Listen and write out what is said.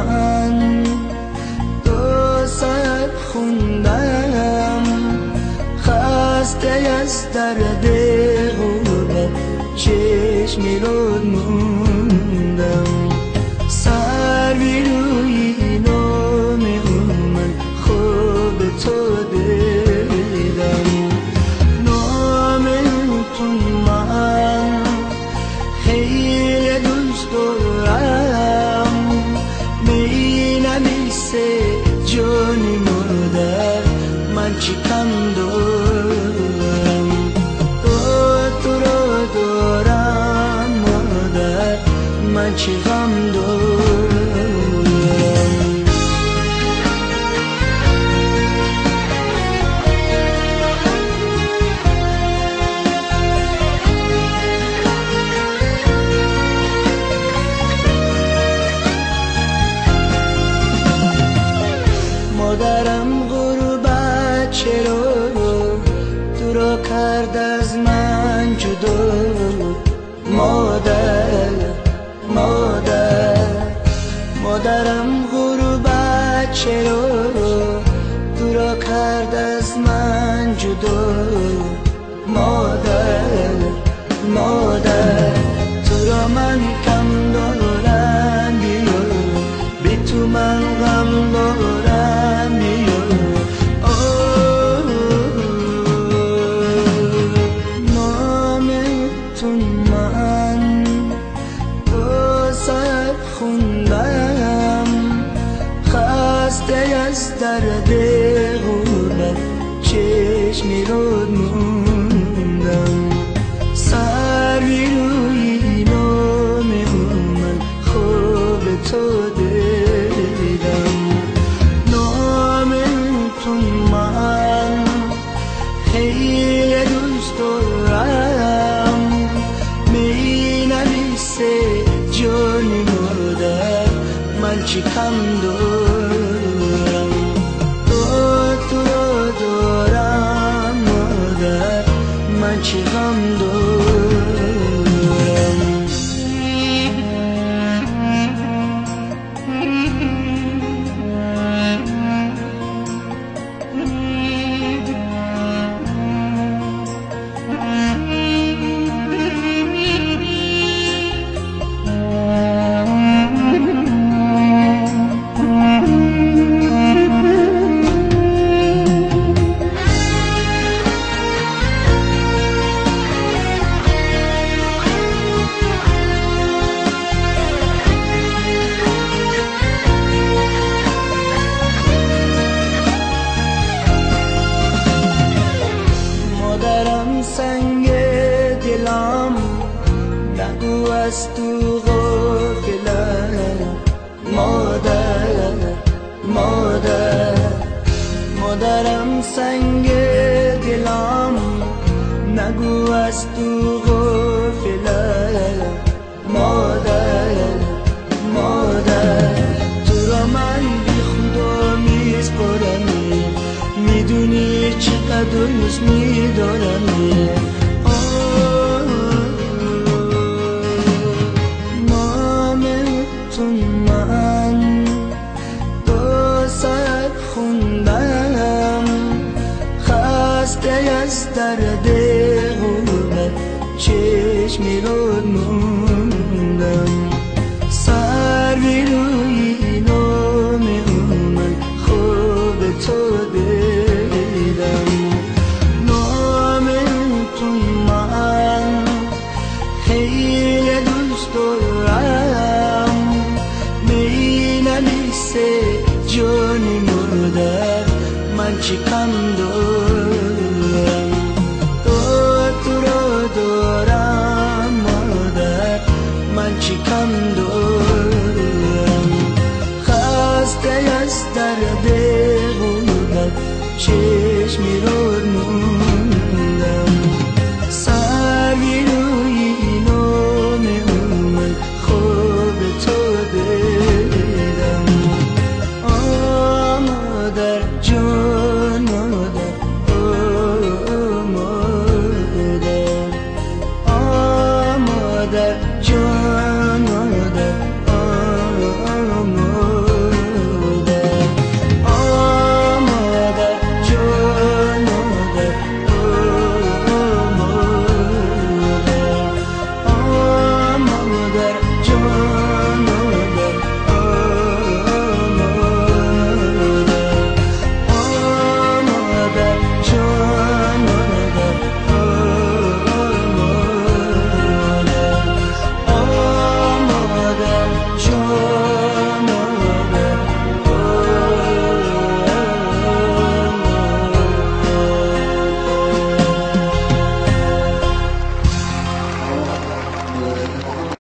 من دو ساعت خوندم، خسته از درد غربت چشمی رو موندم. سر روی نام من خوب تو دیدم، نام تو من خیلی دوست دارم، می نمیسه جانی مادر من چی کم دارم. تو رو دارم مادر من چی غم دارم. مادرم غربت چرا تو را کرد از من جدا؟ مادر مادر مادرم غربت چرا تو را کرد از من جدا؟ مادر مادر تو را من کم دارم، بیا بی تو من غم دارم، بیا. نام تو من دو ساعت خوندم، خسته از درد غربت چشمی رو موندم. سر روی نام من خوب تو دیدم، نام تو من خیلی دوست دارم، می نمیسه جانی مادر من چی کم دارم. تو رو دارم مادر من چی غم دارم. مادرم سنگ دلم نگو از تو غافلم. مادر مادر مادرم سنگ دلم نگو از تو غافلم. مادر مادر تو را من بی خدا میسپارم، میدونی چقدر دوست میدارم. نام تو من دو ساعت خوندم، خسته از درد غربت چشمی رو موندم. سر روی نام من خوب تو دیدم، نام تو من خیلی دوست دارم، می نمیسه جانی مادر من چی کم دارم. تو رو دارم مادر من چی کم دارم. خسته از درد غربت